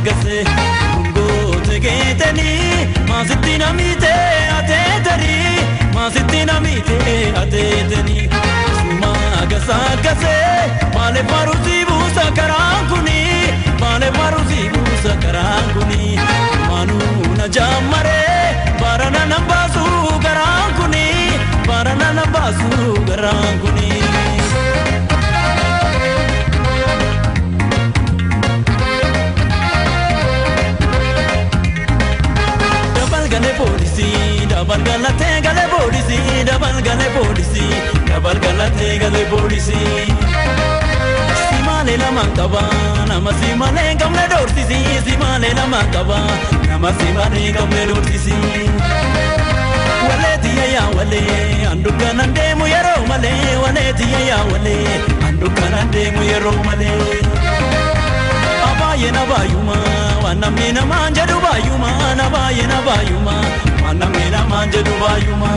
gase Rungote geetani maasitti namite ateetani maasitti namite ateetani Suma gasa gase maale farusi buusa karaan kuni maale farusi buusa karaan kuni Manu na jammare barana nambaasu garaan kuni barana nambaasu garaan kuni. Gale polisi, dabal galate gale polisi, dabal gale polisi, dabal galate gale polisi. Simale lama qaba, nama simale gamne dorsisi, simale lama qaba, nama simale gamne dorsisi. Waleti ya wale, andukkana deemu yeroo malee, waleti ya wale, andukkana deemu yeroo malee. Abaye na bayuma, wanamni na manja dubayuma, na baye na bayuma, wanamni na manja dubayuma.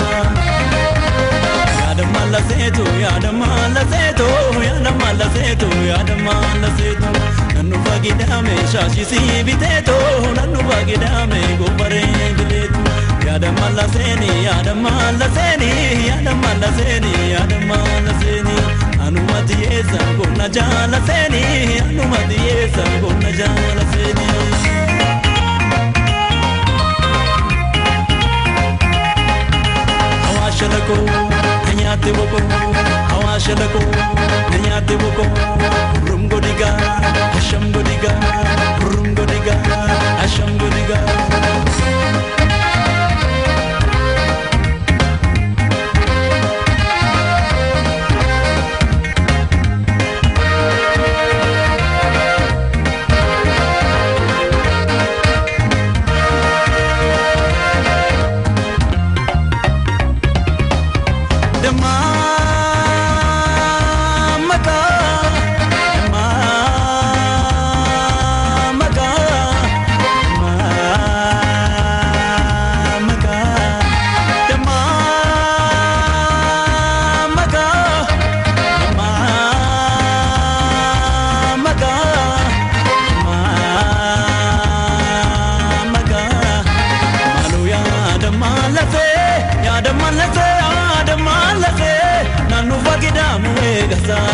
Yaada mala seetu, yaada mala seetu, yaada mala seetu, yaada mala seetu. Nannu fagidame shaashisi biteetu, nannu fagidame gobbaree bileetu. Yaada mala seeni, yaada mala seeni, yaada mala seeni, yaada mala seeni. Anuma diyeessa gonna jaala seeni, anuma diyeessa gonna jaala seeni. Hawaasha lakoo, nyaate boko, hawaasha lakoo, nyaate boko. Rungo diga, asham godiga, rungo diga, asham godiga.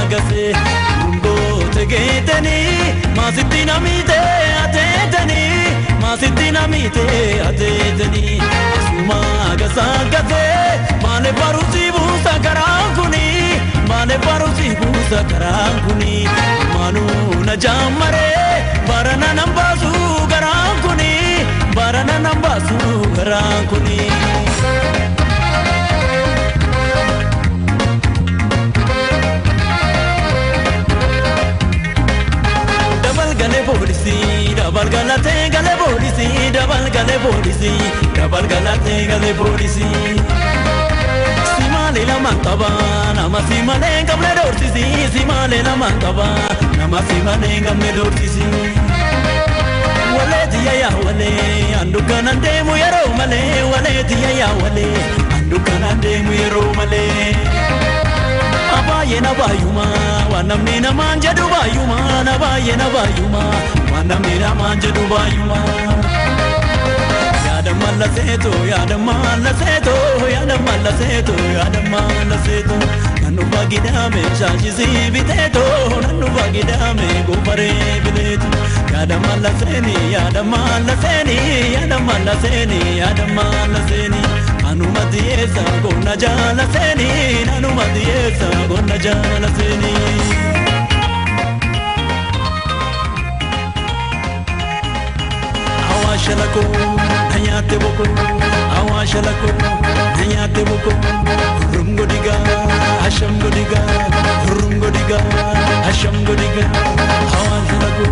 Gase rungote geetani maasitti namite ateetani maasitti namite ateetani Suma gasa gase maale farusi buusa karaan kuni maale farusi buusa karaan kuni Manu na jammare barana nambaasu garaan kuni barana nambaasu garaan kuni. Gale polisi, dabal galate gale polisi, dabal gale polisi, dabal galate gale polisi. Simale lama qaba, nama simale gamne dorsisi, simale lama qaba, nama simale gamne dorsisi. Waleti ya wale, andukkana deemu yeroo malee, waleti ya wale, andukkana deemu yeroo malee. Abaye na bayuma, wanamni na manja dubayuma, na baye na bayuma, wanamni na manja dubayuma. Yaada mala seetu, yaada mala seetu, yaada mala seetu, yaada mala seetu. Nannu fagidame shaashisi biteetu, nannu fagidame gobbaree bileetu. Yaada mala seeni, yaada mala seeni, yaada mala seeni, yaada mala seeni. Anuma diyeessa gonna jaala seeni, anuma diyeessa gonna jaala seeni. Hawaasha lakoo, nyaate boko, hawaasha lakoo, nyaate boko. Rungo diga, asham godiga, rungo diga, asham godiga. Hawaasha lakoo,